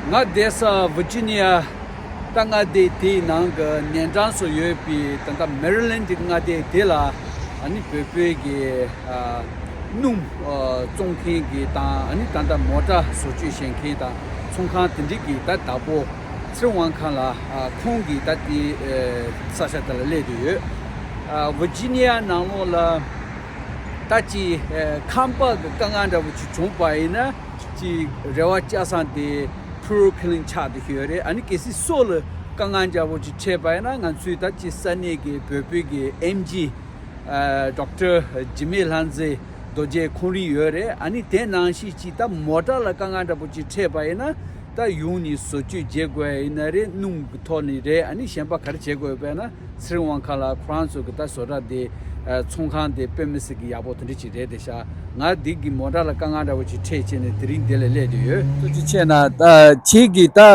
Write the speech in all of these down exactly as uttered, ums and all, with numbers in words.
ང་བསྡད་ས་ཝི་ཇི་ནི་ཡ་ད་མངའ་སྡེ་དེའི་ནང་གི་ཉེ་འགྲམ་སུ་ཡོད་པའི་ད་ལྟ་མེ་རི་ལན་གྱི་མངའ་སྡེ་དེ་ལ་ཨ་ནི་བོད་པའི་གི་ཨ་སྣུམ་ཨ་བཙོང་མཁན་གྱི་དང་ཨ་ནི་ད་ལྟ་མོ་ཊ་བཟོ་བཅོས་བྱེད་མཁན་དང་ཚོང་ཁང་དེ་འདྲའི་གི་ད་བདག་པོ་ཚེ་རིང་དབང་ཁང་ལགས་ཨ་ཁོང་གིས་ད་དེ་ཨ་ས་ཆ་དེ་ལ་སླེབས་བསྡད་ཡོད། ཨ་ཝི་ཇི་ནི་ཡ་ནང་ལོགས་ལ་ད་ཅིག་ཨ་ཁང་པ་གི་དཀའ་ངལ་འདྲ་པོ་ཅིག་བྱུང་པ་ཡིན་ན་ཅིག་རེ་བ་བཅའ་ས་དེ་ཕུ་རུ་ཁི་ལིང་ཆགས་བསྡད་ཀྱི་ཡོད་རེད། ཨ་ནི་གལ་སྲིད་སོགས་ལ་དཀའ་ངལ་འདྲ་པོ་ཅིག་འཕྲད་པ་ཡིན་ན་ང་ཚོས་ད་ཅིག་ས་གནས་ཀྱི་བོད་པའི་གི་ཨེམ་ཆི་ཨ་ཌོག་ཊར་འཇིགས་མེད་ལྷ་མཛེས་རྡོ་རྗེ་ཁོང་རང་ཡོད་རེད། ཨ་ནི་དེ་ནང་བཞིན་ཅིག་ད་མོ་ཊ་ལ་དཀའ་ངལ་འདྲ་པོ་ཅིག་འཕྲད་པ་ཡིན་ན་ད་ཡོང་ནས་བཟོ་བཅོས་བྱེད་དགོས་ཡིན་ན་རེད། སྣུམ་གྱི་ཐོག་ནས་རེད། ཨ་ནི་གཞན་པ་ག་རེ་བྱེད་དགོས་ཡོད་པས་ན་ཚེ་རིང་དབང་ཁང་ལགས་ཁོ་རང་ཚོ་གི་ད་བཟོ་གྲྭ་དེ་ཨ་ཚོང་ཁང་དེ་དཔེ་མི་སྲིད་ཀྱི་ཡག་པོ་དེ་འདྲ་ཅིག་རེད་དེ་ཤག་ང་འདི་གི་མོ་ཊ་ལ་དཀའ་ངལ་འདྲ་པོ་ཅིག་འཕྲད་བྱས་ནས་དེ་རིང་འདི་ལ་སླེབས་བསྡད་ཡོད། ཐུགས་རྗེ་ཆེ་གནང་། ད་ཁྱེད་ཀྱིས་ད་ཨ་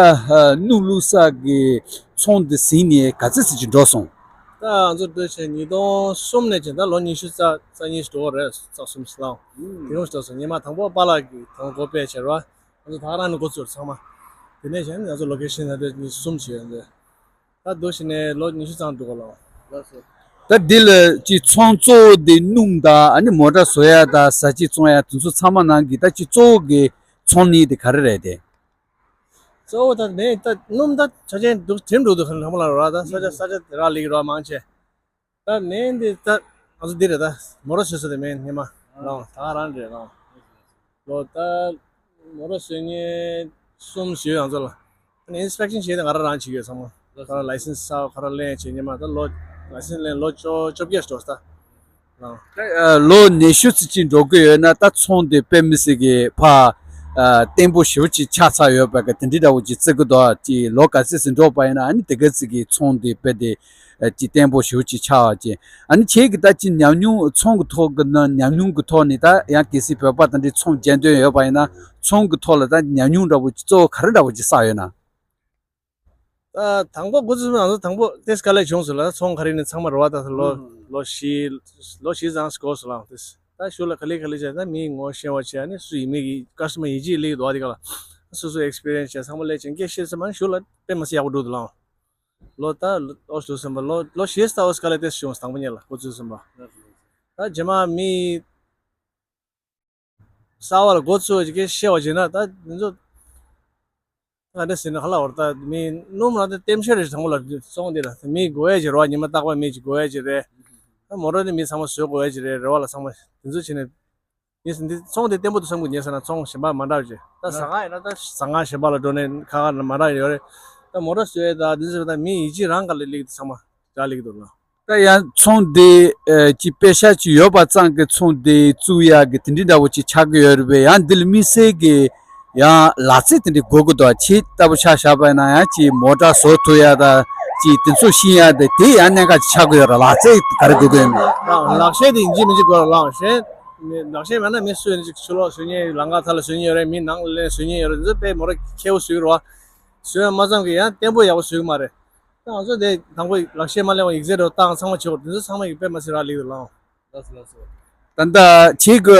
སྣུམ་བླུགས་ས་གི་ཚོང་འདི་ཟིན་ནས་ག་ཚོད་ཙམ་ཅིག་འགྲོ་སོང་། ད་ང་ཚོ་ལྟོས་བྱས་ཉིས་སྟོང་གསུམ་ནས་བྱས་ད་ལོ་ཉི་ཤུ་རྩ་རྩ་གཉིས་འགྲོ་གི་རེད། རྩ་གསུམ་ལ་དེ་རིང་འགྲོ་སོང་། ཉི་མ་དང་པོ་པཱ་ལགས་ཀྱིས་དང་པོ་སྒོ་ཕྱེ་བྱས་རེད་བ། ང་ཚོ་ད་ག་རང་ནས་འགོ་བཙུགས་ཚང་མ། དེ་ནས་བྱས་ནས་ང་ཚོ་ལོ་ཀེ་ཤན་ད་ལྟ་ཉི་ཤུ་གསུམ་བྱས་ཡོད་འདི། ད་འདུག་བྱས་ནས་ལོ་ཉི་ཤུ་ཙམ་འགྲོ་གི་ལ། ད་འདི་ལ་ཅིག་ཚོང་གཙོ་བོ་འདི་སྣུམ་དང་ཨ་ནི་མོ་ཊ་བཟོ་ཡ་དང་བཟའ་ཆས་བཙོང་ཡ་དེ་ཚོ་ཚང་མ་ནང་གི་ད་ཅིག་གཙོ་བོ་གི་ཚོང་གནས་དེ་ག་རེ་རེད་དེ། གཙོ་བོ་ད་ནས་ད་སྣུམ་ད་ཆ་ཅན་འདུག་དེ་འགྲོ་འདུག་ཁ་ལ་ལ་ར་ད་ས་ཆ་ས་ཆ་དེ་ར་ལིག་ར་མང་ཆེ། ད་ནས་འདི་ད་ང་ཚོ་འདི་རེད། ད་མོ་ར་བཟོས་ས་དེ་མེད་ཉི་མ་ལའང་ད་ག་རང་རེད་ལའང་། ལོ་ད་མོ་ར་བཟོས་ཉེ་གསུམ་བཞི་ཡོད་ང་ཚོ་ལ། ཨ་ནི་ཨིན་སི་པེག་ཤན་བྱས་ཏེ་ང་རང་རང་བྱེད་ཀྱི་ཡོད་ཚང་མ། ཁ་ར་ལའི་སེན་སི་ཚར་ཁ་ར་ལེན་བྱས་ཉི་མ་ད་ལོ་ལའི་སེན་སི་ལེན་ལོ་བཅོ་བཅོ་བརྒྱད་འགྲོ་ས་ད། ལའང་། ད་ལོ་ཉི་ཤུ་ཙམ་ཅིག་འགྲོ་གི་ཡོད་ན་ད་ཚོང་དེ་དཔེ་མི་སྲིད་ཀྱི་ཕ་བརྟན་པོ་ཞེ་པོ་ཅིག་ཆགས་ཚར་ཡོད་པ་གི་དེ་འདྲི་འདྲ་བོ་ཅིག་བརྩི་གི་འདུག་ཅིག་ལོ་ག་ཚོད་ཙམ་འགྲོ་པ་ཡིན་ན་ཨ་ནི་དེ་ག་ཙམ་གྱི་ཚོང་དེ་དཔེ་དེ་ཅིག་བརྟན་པོ་ཞེ་པོ་ཅིག་ཆགས་པ་ཅིག་ཨ་ནི་ཁྱེད་ཀྱི་ད་ཅིག་ཉམས་མྱོང་ཚོང་གི་ཐོག་གི་ན་ཉམས་མྱོང་གི་ཐོག་ནས་ད་ཡང་གལ་སྲིད་བོད་པ་དེ་འདྲའི་ཚོང་རྒྱག་འདོད་ཡོད་པ་ཡིན་ན་ཚོང་གི་ཐོག་ལ་ད་ཉམས་མྱོང་འདྲ་བོ་ཅིག་གཙོ་བོ་ག་རེ་འདྲ་བོ་ཅིག་བསགས་ཡོད་ན། ད་དང་པོ་འགོ་ཚུགས་ང་ཚོ་དང་པོ་ཏེ་དཀའ་ལས་བྱུང་སོང་ལ། ཚོང་ག་རེ་ནས་ཚང་མ་རོ་བ་ད་ལོ་ལོ་བཞི་ལོ་བཞི་ཙམ་འགོར་སོང་ལ། ཏེ་ད་ཞུ་ལ་ག་ལེ་ག་ལེ་བྱས་ད་མིའི་ངོ་ཤེས་པ་བྱས་ནས་སུ་ཡིན་མིན་གྱི་ཀ་སི་ཊ་མར་ཡིད་ཆེས་སླེབས་འདུག་བ། དེ་ག་ལ་སོ་སོ་ཨེག་སི་པི་རི་ཡན་སི་བྱས་ཚང་མ་སླེབས་བྱས་སྐད་བཤད་ས་མ་ཞུ་ལ་དཔེ་མ་སྲིད་ཡག་པོ་འགྲོ་འདུག་ལ། ལོ་ད་ཨོ་ཞུ་སེམས་པ་ལོ་ལོ་བཞི་ཙམ་ཨོ་དཀའ་ལས་ཏེ་བྱུང་སོང་དང་པོ་ཉིད་ལ་འགོ་ཚུགས་སེམས་པ། ད་རྗེས་མ་མི། གསར་བ་ལ་འགོ་ཚུགས་ཀྱི་བཤད་པ་བྱས་ན་ད་འདི་ཚོ་ག་འདྲ་ཟེར་ན་ཧ་ལ་བར་ད་མི་སྣུམ་རང་དེ་ལྟེམ་ཤ་རེ་དང་པོ་ལ་བཙོང་དེ་ལ་མི་དགོས་ཡ་ཅིག་རེད་བ། ཉི་མ་རྟག་པར་མི་ཅིག་དགོས་ཡ་ཅིག་རེད། ད་མོ་ཊ་དེ་མི་ཚང་མ་བཟོ་དགོས་ཡ་ཅིག་རེད་རེད་བ་ལ། ཚང་མ་དེ་ཚོ་བྱས་ནས་ངས་འདི་ཚོང་དེ་བརྟན་པོ་འདུག་བསམ་གི་ཉེ་ས་ན་ཚོང་གཞན་པ་མ་འདྲ་བ་ཅིག་ད་ཟ་ཁང་ཡིན་ན་ད་ཟ་ཁང་གཞན་པ་ལ་འགྲོ་ནས་ཁ་ཁ་ན་མ་འདྲ་ཡོད་རེད། ད་མོ་ཊ་བཟོ་ཡ་ད་འདི་ཚོ་ད་མི་ཡིད་ཆེས་རང་ག་ལ་སླེབས་འདུག་ཚང་མ་འདྲ་སླེབས་འདུག་ལ། ད་ཡང་ཚོང་དེ་ཨ་ཅིག་པེ་ཤ་ཅིག་ཡོད་པ་ཙང་གི་ཚོང་དེ་བཙུགས་ཡག་གི་དེ་འདྲི་འདྲ་བོ་ཅིག་ཆགས་ཀྱི་ཡོད་རེད་པས། ཡང་འདི་ལ་དམིགས་བསལ་གྱི་ཡང་ལག་རྩལ་དེ་འདྲི་དགོས་ཀྱི་འདུག་ཁྱེད་ལྟ་བུ་ཆ་བཞག་པ་ཡིན་ན་ཡང་ཅིག་མོ་ཊ་བཟོ་ཐུབ་ཡག་དང་ཅིག་དེ་ཚོ་ཤེས་ཡག་དེ་དེ་ཡང་གནད་འགག་ཅིག་ཆགས་ཀྱི་ཡོད་རེད། ལག་རྩལ་ག་རེ་དགོས་ཀྱི་ཡོད་མེད། ལག་ཤེས་དེ་ཡིན་གཅིག་མིན་གཅིག་དགོས་རེད་ལགས། གཞན་ལག་ཤེས་མེད་ན་མི་སུ་ཡིན་ཅིག་ཕྱི་ལོགས་བཟོ་མཁན་ལམ་ཁ་མཐའ་ལ་བཟོ་མཁན་ཡོད་རེད། མི་ནང་ལ་བཟོ་མཁན་ཡོད་རེད། འདི་ཚོ་དཔེ་མོ་ཊ་ཁེའུ་བཟོ་གི་རེད་བ། བཟོས་མ་ཙམ་གྱི་ཡང་བརྟན་པོ་ཡག་པོ་བཟོ་གི་མ་རེད། ད་ང་ཚོ་དེ་དང་པོ་ལག་ཤེས་མ་ལེན་པ་ཡིག་ཚད་རོ་བཏང་ཚང་མ་བྱེད་དགོས། དེ་ཚོ་ཚང་མ་ཡིག་དཔེ་མ་སྲིད་རག་ལས་འདུག་ལགས། ད་ལྟ་ཁྱེད་ཀྱི་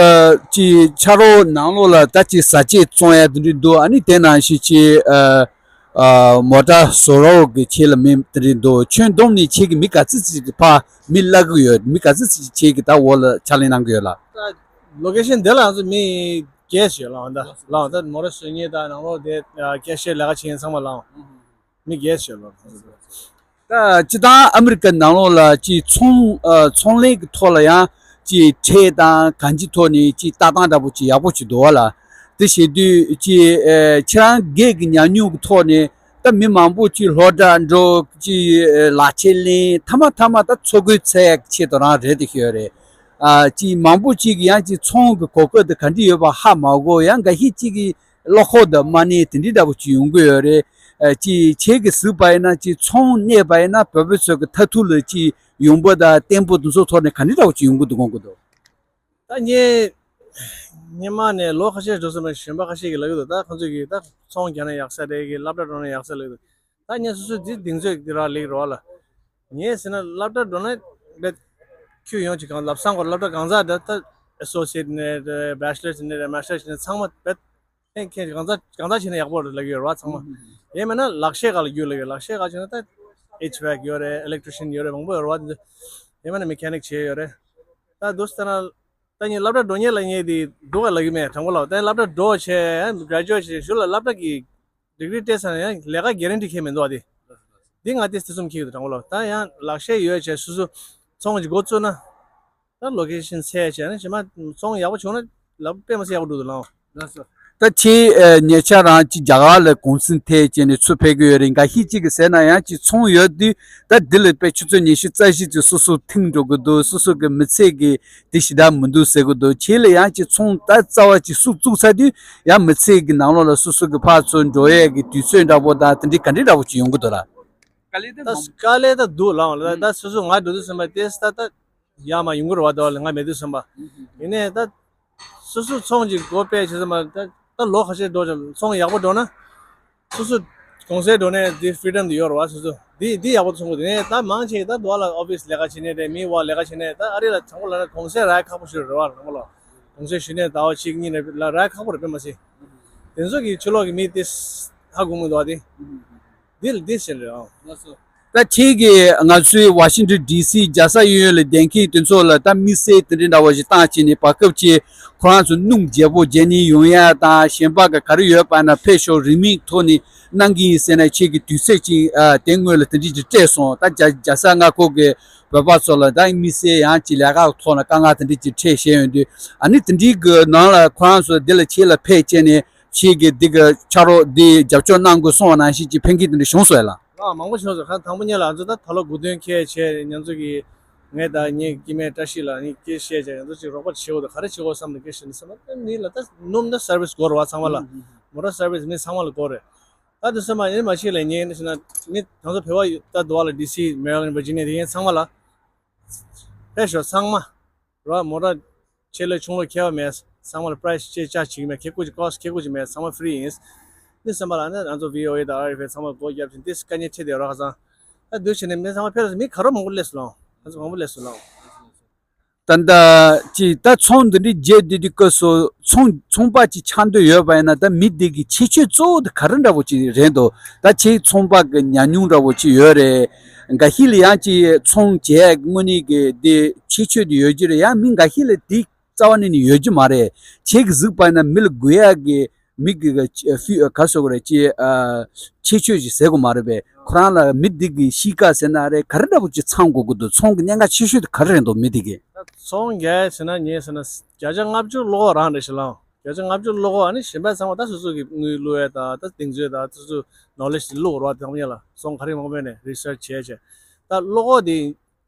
ཅིག་ཕྱག་རོགས་ནང་ལོགས་ལ་ད་ཅིག་བཟའ་ཆས་བཙོང་ཡ་དེ་འདྲ་འདུག་ཨ་ནི་དེ་ནང་བཞིན་ཅིག་ཨ་ཨ་མོ་ཊ་བཟོ་རོགས་ཀྱི་ཁྱེད་ལ་མི་དེ་འདྲ་འདུག་ཁྱོན་བསྡོམས་ནས་ཁྱེད་ཀྱི་མི་ག་ཚོད་ཅིག་གི་ཕ་མི་གླ་གི་ཡོད། མི་ག་ཚོད་ཅིག་ཁྱེད་ཀྱི་ད་འོག་ལ་ཕྱག་ལས་གནང་གི་ཡོད་ལགས། ད་ལོ་ཀེ་ཤན་དེ་ལ་ང་ཚོ་མི་བརྒྱད་ཡོད་ལགས། ད་ལགས་ད་མོ་ཊ་བཟོ་མཁན་དང་ནང་ལོགས་དེ་སྐྱེད་བཤད་ལས་ཀ་བྱེད་མཁན་ཚང་མ་ལགས། མི་བརྒྱད་ཡོད་ལགས། ད་སྤྱི་བཏང་ཨ་མི་རི་ཀ་ནང་ལོགས་ལ་ཅིག་ཚོང་ཨ་ཚོང་ལས་ཀྱི་ཐོག་ལ་ཡང་ཅིག་ཁྲལ་དང་གང་ཅིའི་ཐོག་ནས་ཅིག་ལྟ་སྟངས་འདྲ་པོ་ཅིག་ཡག་པོ་ཅིག་འདུག་བ་ལ། དེ་བྱེད་དུས་ཅིག་ཨ་ཁྱེད་རང་སྒེར་གྱི་ཉམས་མྱོང་གི་ཐོག་ནས་ད་མི་མང་པོ་ཅིག་སློབ་གྲྭ་འགྲོ་ཅིག་ཨ་ལག་ཁྱེར་ལེན་མཐའ་མ་མཐའ་མ་ད་འཚོ་གོས་འཚོལ་ཡག་གི་ཆེད་དུ་རང་རེད་དེ་ཤོད་རེད། ཨ་ཅིག་མང་པོ་ཅིག་གིས་ཡང་ཅིག་ཚོང་གི་གོ་སྐབས་དེ་ག་འདྲ་ཡོད་པ་ཧ་མ་གོ། ཡང་འགའ་ཤས་ཅིག་གིས་བློ་ཁོག་དང་མ་ནས་དེ་འདྲའི་འདྲ་པོ་ཅིག་ཡོང་གི་ཡོད་རེད། ཨ་ཅིག་ཁྱེད་ཀྱིས་གཟིགས་པ་ཡིན་ན་ཅིག་ཚོང་གནས་པ་ཡིན་ན་བོད་པ་ཚོ་གི་མཐར་ཐུག་ལ་ཅིག་ཡོང་འབབ་དང་བརྟན་པོ་དེ་ཚོ་ཐོག་ནས་ག་འདྲའི་འདྲ་པོ་ཅིག་ཡོང་གི་འདུག་དགོངས་ཀྱི་འདུག་ད་ངས་སྔོན་མ་ནས་ལོ་ཁ་ཤས་འགྲོ་སོང་བའི་གཞོན་པ་ཁ་ཤས་ཀྱིས་ལབ་ཀྱི་འདུག་ད་ཁོང་ཚོས་ཀྱིས་ད་ཚོང་རྒྱག་ན་ཡག་ས་རེད་གི་སློབ་གྲྭ་འགྲོ་ན་ཡག་ས་ལབ་ཀྱི་འདུག་ད་ངས་སོ་སོའི་འདི་གདེང་ཚོད་འདི་རག་ལས་ཀྱི་རེད་བ་ལ། ངས་ཟེར་ན་སློབ་གྲྭ་འགྲོ་ན་རྦད་ཁྱོན་ཡོངས་ཀྱི་གང་ལབ་སང་གོ་སློབ་གྲྭ་གང་ཟག་འདི་ད་ཨེ་སོ་སི་ཨེཊ་ནས་རེད། བེ་ཆི་ལར་ནས་རེད། མ་སི་ཊར་ནས་ཚང་མ་རྦད་ ཁྱེད་ཁྱེད་གང་ཚ་གང་ཚ་བྱས་ན་ཡག་པོ་རེད་ལབ་ཀྱི་ཡོད་རེད་བ་ཚང་མ། ཡིན་མིན་ན་ལག་ཤེས་སྒང་ལ་རྒྱུས་ལ་ཡོད། ལག་ཤེས་སྒང་བྱས་ན་ད་ཨེཆ་ཝེག་ཡོད་རེད། ཨི་ལེག་ཊི་རི་ཤན་ཡོད་རེད། མང་པོ་ཡོད་རེད་བ། ཡིན་མིན་ན་མེ་ཁ་ནིག་བྱས་ཡོད་རེད། ད་འདུག་ཟེར་ན་ད་ངས་སློབ་གྲྭ་འགྲོ་མཁན་ལ་ངས་དེ་སྡུག་ག་ལབ་ཀྱི་མེད། དྲང་པོ་ལབ། ད་སློབ་གྲྭ་འགྲོ་བྱས་གྲ་ཇུ་ཨེཊ་བྱས་གཞུག་ལ་སློབ་གྲྭ་གི་ཌིག་རི་སྤྲད་ཚར་ན་ཡང་ལས་ཀ་གྷ་རན་ཊི་ཁེལ་མི་འདུག་བ། དེ་འདི་ང་ཏོག་ཙམ་ཐེ་ཚོམ་སྐྱེ་གི་འདུག་དྲང་པོ་ལབ། ད་ཡང་ལག་ཤེས་ཡོད་བྱས་སོ་སོ་ཚོང་ཅིག་འགོ་བཙུགས་ན། ད་ལོ་ཀེ་ཤན་འཚོལ་བྱས་ན་རྗེས་མ་ཚོང་ཡག་པོ་བྱུང་ན་ལབ་དཔེ་མི་སྲིད་ཡག་པོ་འགྲོ་འདུག་ལགས། ལགས་སོ། ད་ཁྱེད་ཨ་ཉེ་ཆར་རང་ཅིག་རྒྱ་གར་ལ་གུང་སེང་ཐེབས་བྱས་ནས་ཚུར་ཕེབས་ཀྱི་ཡོད་རེད། འགའ་ཤས་ཅིག་གིས་ཟེར་ན་ཡང་ཅིག་ཚོང་ཡོད་དུས་ད་འདི་ལ་དཔེ་ཆུ་ཚོད་ཉི་ཤུ་རྩ་བཞི་ཙམ་སོ་སོ་ཐེངས་འགྲོ་གི་འདུག་སོ་སོ་གི་མི་ཚེ་གི་དེ་ཞེ་དྲག་མི་འདུག་ཟེར་གི་འདུག་ཁྱེད་ལ་ཡང་ཅིག་ཚོང་ད་རྩ་བ་ཅིག་ཟུག་བཙུགས་ཚར་དུས་ཡང་མི་ཚེ་གི་ནང་ལོགས་ལ་སོ་སོ་གི་ཕར་ཚུར་འགྲོ་ཡས་ཀྱི་དུས་ཚོད་འདྲ་པོ་དང་དེ་འདྲའི་ག་འདྲའི་འདྲ་པོ་ཅིག་ཡོང་གི་འདུག་ལགས། དཀའ་ལས་ད་ད་མང་དཀའ་ལས་ད་འདུག་ལགས། ད་ད་སོ་སོ་ང་འགྲོ་དུས་ཙམ་པ་ཏོག་ཙམ་ད་ད་ཡར་མར་ཡོང་གི་རེད་བ། ད་ང་མེད་དུས་ཙམ་པ། ཡིན་ནའི་ད་སོ་སོ་ཚོང་ཅིག་སྒོ་ཕྱེ་བྱས་ཙམ་པ་ད་ད་ལོ་ཁ་ཤས་འགྲོ་ཙམ་ཚོང་ཡག་པོ་འགྲོ་ན་སོ་སོ་གུང་སེང་འགྲོ་ནས་དེ་ཕི་རི་ཌམ་དེ་ཡོད་རེད་བ། སོ་སོ་དེ་དེ་ཡག་པོ་ཚོང་གི་འདུག་ནས་ད་མང་ཆེ་ད་དུ་བ་ལ་ཨོ་ཕི་སི་ལས་ཀ་བྱེད་ནས་རེད། མི་བ་ལས་ཀ་བྱེད་ནས་ད་ཨ་རི་ལ་དྲང་པོ་ལབ་ན་གུང་སེང་རག་ཁག་པོ་ཞིག་རེད་བ། དྲང་པོ་ལབ་གུང་སེང་ཞུས་ནས་ཟླ་བ་གཅིག་གཉིས་ནས་ལ་རག་ཁག་པོ་རེད། དཔེ་མ་སྲིད་དེ་ཚོ་གི་ཕྱི་ལོགས་ཀྱི་མི་དེ་ཧ་གོ་མི་འདུག་བ། དེ་འདི་ལ་འདི་ཟེར་རེད་ཨང་། ལགས་སོ། ད་ཁྱེད་ཀྱིས་ང་ཚོའི་ཝ་ཤིང་ཊོན་ཌི་སི་རྒྱལ་ས་གཡས་གཡོན་ལ་བསྡད་མཁན་དེ་ཚོ་ལ་ད་དམིགས་བསལ་དེ་འདྲའི་འདྲ་བ་ཞིག་བཏང་བྱས་ནས་བར་སྐབས་ཀྱི་ཁོ་རང་ཚོ་སྣུམ་རྒྱས་པོ་རྒྱག་ནས་ཡོང་ཡ་དང་གཞན་པ་ག་ག་རེ་ཡོད་པ་ན་ཕེབས་ཤོག་རིན་མེད་ཐོག་ནས་གནང་གི་ཡིན་ཟེར་ན་ཁྱེད་ཀྱིས་དུས་ཚོད་ཅིག་ཨ་དེ་སྔོན་ལ་དེ་འདྲ་ཅིག་སྤྲད་སོང་། ད་རྒྱ་རྒྱལ་ས་མངའ་ཁོངས་ཀྱི་བོད་པ་ཚོ་ལ་ད་དམིགས་བསལ་ཡང་ཅིག་ལས་ཀ་ཐོག་ལ་དཀའ་ངལ་དེ་འདྲ་ཅིག་འཕྲད་བཞིན་ཡོད་དུས། ཨ་ནི་དེ་འདྲའི་གི་ནང་ལ་ཁོ་རང་ཚོ་འདི་ལ་ཁྱེད་ལ་ཕེབས་བྱས་ནས། ཁྱེད་ཀྱིས་འདི་གི་ཕྱག་རོགས་འདི་རྒྱབ་སྐྱོར་གནང་དགོས་གསུངས་པ་ནང་བཞིན་གྱི་ཕན་ཁེ་དེ་འདྲ་བྱུང་སོང་ལགས། ལགས་མང་པོ་བྱུང་སོང་། ཁ་དང་པོ་ཉིད་ལ་ང་ཚོ་ད་ད་ལོ་དགུ་སྟོན་ཁེལ་བྱས་ང་ཚོ་གི་ངས་ད་ངའི་སྐྱེ་དམན་བཀྲ་ཤིས་ལགས་ནི་སྐད་བཤད་བྱས་ང་ཚོ་ཅིག་རོགས་པ་བྱེད་དགོས་འདུག་ག་རེ་བྱེད་དགོས་བསམ་ནས་སྐད་བཤད་ནས་བསམ་པ་ནི་ལ་ད་སྣུམ་ད་སར་བིས་དགོས་རེད་བ་ཚང་མ་ལ། མོ་ཊ་སར་བིས་མི་ཚང་མ་ལ་དགོས་རེད། ད་དེ་སོང་མ་ཡིན་མ་ཤེས་ལ་ངས་ནི་ཤེས་ན་མི་ང་ཚོ་བོད་པ་ད་དུ་བ་ལ་ཌི་སི་མེ་རི་ལེན་ཌི་ཝར་ཇི་ནི་ཡ་དེ་ངས་ཚང་མ་ལ་ཕེབས་ཤོག་ཚང་མ། ར་མོ་ཊ་ཆེ་ལོས་ཆུང་ལོས་ཁྱད་པར་མེད། ཚང་མ་ལ་པ་རའི་སི་ཅེ་ཅག་བྱེད་ཀྱི་མེད། ཁེ་ཀུ་ཅི་ཀོ་སི་ཁེ་ཀུ་ཅི་མེད། ཚང་མ་ཧྥི་རི་ཡིན། འདི་སེམས་པ་ལ་ནི་ང་ཚོ་བྷི་ཨོ་ཨེ་དང་ཨར་ཨེཕ་ཨེ་ཚང་མ་སྒོ་བརྒྱབ་ཅིང་འདི་དཀའ་ངལ་འཕྲད་བསྡད་རོགས་ཁ་སང་། ད་འདུག་བྱས་ནས་མི་ཚང་མ་ཕེབས་ལ་མི་ག་རོ་མང་པོ་སླེབས་སོང་ལགས། ང་ཚོ་མང་པོ་སླེབས་སོང་ལགས། ད་ལྟ་ཅི་ད་ཚོང་འདི་འདྲའི་རྒྱས་བསྡད་དུས་སྐབས་སུ་ཚོང་ཚོང་པ་ཅིག་ཆགས་འདོད་ཡོད་པ་ཡིན་ན་ད་མི་འདི་གི་ཁྱད་ཆོས་གཙོ་བོ་དེ་ག་རེ་འདྲ་བོ་ཅིག་རེད་འདུག་ད་ཁྱེད་ཚོང་པ་གི་ཉམས་མྱོང་འདྲ་བོ་ཅིག་ཡོད་རེད། འགའ་ཤས་ལ་ཡང་ཅིག་ཚོང་བྱས་དངོས་གནས་ཀྱི་དེ་ཁྱད་ཆོས་དེ་ཡོད་རྒྱུ་རེད། ཡང་མི་འགའ་ཤས་ལ་དེ་རྩ་བ་ནས་ནི་ཡོད་རྒྱུ་མ་རེད། ཁྱེད་ཀྱིས་གཟིགས་པ་ཡིན་ན་མི་ལ་དགོས་ཡག་གི་མི་གི་ག་ཕི་ག་སོ་ག་རེ་ཅི་ཨ་ཁྱད་ཆོས་ཅིག་ཟེར་དགོས་མ་རེད་པས། ཁོ་རང་ལ་མི་འདི་གི་གཤིས་ཀ་ཟེར་ན་རེད་ག་རེ་འདྲ་པོ་ཅིག་ཚང་དགོས་ཀྱི་འདུག་ཚོང་གི་གནད་འགག་ཆེ་ཤོས་དེ་ག་རེ་རེད་འདུག་མི་འདི་གི། ཚོང་རྒྱག་ཟེར་ན་ངས་ཟེར་ན་བརྒྱ་ཆ་ལྔ་བཅུ་བློ་ཁོག་རང་རེད་ཤག་ལགས། བརྒྱ་ཆ་ལྔ་བཅུ་བློ་ཁོག་ཨ་ནི་གཞན་པ་ཚང་མ་ད་སོ་སོ་གི་དངུལ་བླུག་ཡས་ད་ད་གདེང་ཚོད་ད་སོ་སོ་ནོ་ལེ་ཇི་དེ་བླུག་རོགས་དང་མཉམ་ལ་ཚོང་ག་རེ་མང་པོ་ནས་རི་སར་ཆི་བྱས་བྱས་ད་བློ་ཁོག་དེ།